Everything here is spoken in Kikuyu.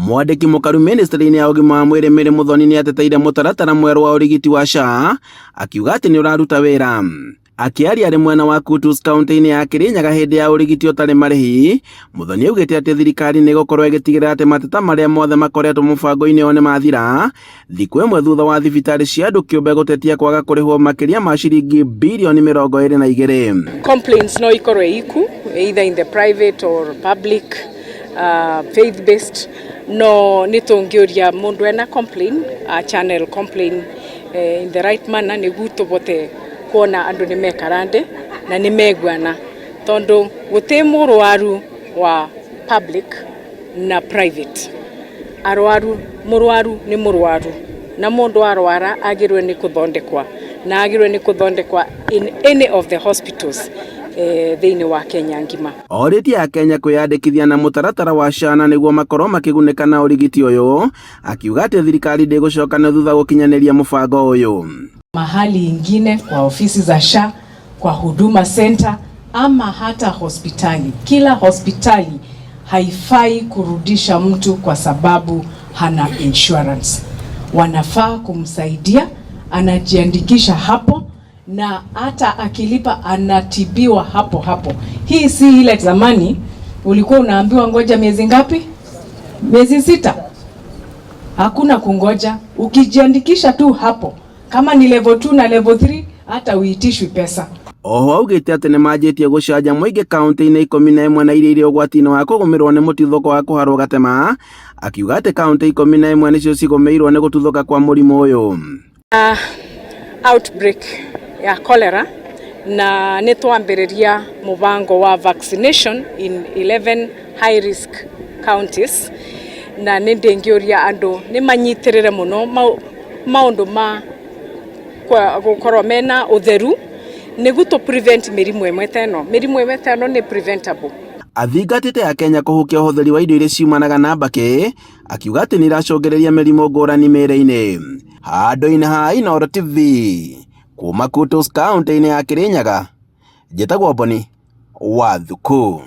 Mwandĩki mũkaru ministry-inĩ ya ũgima wa mwĩrĩ Mary Muthoni nĩ ateteire mũtaratara mwerũ wa ũrigiti wa SHA akiuga atĩ nĩ ũraruta wĩra. Akĩaria arĩ mwena wa Kutus kaunti-inĩ ya Kirinyaga hĩndĩ ya ũrigiti ũtarĩ marĩhi, Muthoni augĩte atĩ thirikari nĩ ĩgũkorwo ĩgĩtigĩrĩra atĩ mateta marĩa mothe makoretwo mũbango-inĩ ũyũ nĩ mathira, thikũ ĩmwe thutha wa thibitarĩ cia andũ kĩũmbe gũtetia kwaga kũrĩhwo makĩria ma ciringi birioni 22. Complaints no ikorwo iku either in the private or public, faith based, no nĩ tũngĩũria mũndũ ena complain, channel complain in the right manner nĩguo tũbote kuona andũ nĩ mekara ndĩ na nĩ meguana, tondũ gũtĩ mũrwaru wa public na private. Arwaru, mũrwaru nĩ mũrwaru, na mũndũ arwara agĩrĩirwo nĩ kũthondekwa, na agĩrĩirwo nĩ kũthondekwa in any of the hospitals thĩinĩ wa Kenya ngima. Orĩtie Akenya kwĩyandĩkithia na mũtaratara wa SHA na nĩguo makorwo makĩgunĩka na ũrigiti ũyũ, akiuga atĩ thirikari ndĩgũcoka na thutha gũkinyanĩria mũbango ũyũ. Mahali ingine kwa ofisi za SHA, kwa Huduma Center ama hata hospitali. Kila hospitali haifai kurudisha mtu kwa sababu hana insurance. Wanafaa kumsaidia, anajiandikisha hapo na hata akilipa anatibiwa hapo hapo. Hii si ile zamani ulikuwa unaambiwa ngoja miezi ngapi? Miezi 6. Hakuna kungoja, ukijiandikisha tu hapo. Kama ni level 2 na level 3 hata uitishwi pesa. Oho augĩte atĩ nĩmanjĩtie gũcanja mũingĩ kaunti-inĩ 11 na iria irĩ ũgwati-inĩ wa kũgũmĩrwo nĩ mũtuthũko wa kũharwo gatema, akiuga atĩ kaunti 11 nĩcio cigũmĩirwo nĩ gũtuthũka kwa mũrimũ ũyũ. Outbreak ya cholera, na nĩ twambĩrĩria mũbango wa vaccination in 11 high risk counties, na nĩ ndĩngĩũria andũ nĩ manyitĩrĩre mũno maũndũ ma gũkorwo mena ũtheru nĩguo tũ prevent mĩrimũ ĩmwe ta ĩno. Mĩrimũ ĩmwe ta ĩno nĩ preventable. Athingatĩte Akenya kũhukia ũhũthĩri wa indo iria ciumanaga na mbakĩ, akiuga atĩ nĩ iracũngĩrĩria mĩrimũ ngũrani mĩĩrĩ-inĩ. Handũ-inĩ ha Inooro TV kuma Kutus kaunti-inĩ ya Kirinyaga, njĩtagwo Boni wa Thuku.